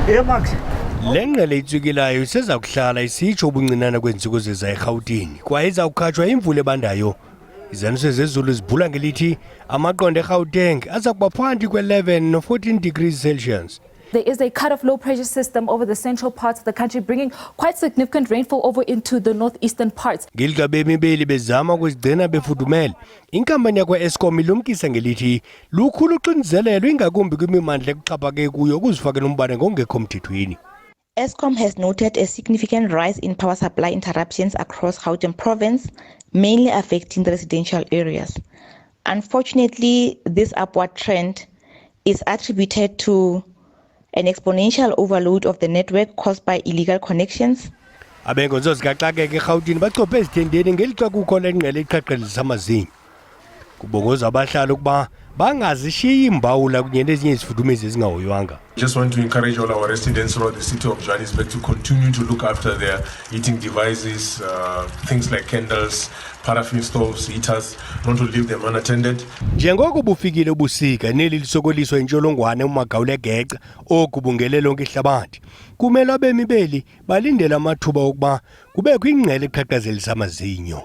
Ye Max. Le ngqele itswikilayo iseza kuhlala isitsho ubuncinane kweentsuku ziza eRhawutini kwaye iza kukhatshwa imvula ebandayo. Izanuse zezulu zibhula ngelithi amaqondo eGauteng aza kuba phantsi kwe-11 no-14 degrees Celsius. There is a cut of low pressure system over the central parts of the country, bringing quite significant rainfall over into the northeastern parts. Ngelixa bemi beli bezama ukuzigcina befudumele, inkampani yakwa-Eskom ilumkisa ngelithi lukhulu uxinizelelo ingakumbi kwimimandla ekuxhaphake kuyo ukuzifakela umbane ngokungekho mthethweni. Eskom has noted a significant rise in power supply interruptions across Gauteng province, mainly affecting the residential areas. Unfortunately, this upward trend is attributed to an exponential overload of the network caused by illegal connections. Abenkonzo zikaxakeka eRhawutini bachophe ezithendeni ngelixa kukho le ngqele iqhaqhelisa amazinyo. Kubongozwa abahlali ukuba bangazishiyi iimbawula kunye nezinye izifudumezi ezingahoywanga. Just want to encourage all our residents throughout the city of Johannesburg to continue to look after their heating devices, things like candles, paraffin stoves, heaters, not to leave them unattended. Njengoko bufikile ubusika neli lisokoliswa intsholongwane umagawula egeca ogubungele lonke ihlabathi, kumele abemi beli balindele amathuba okuba kubekho ingqele eqhaqhazelisa amazinyo.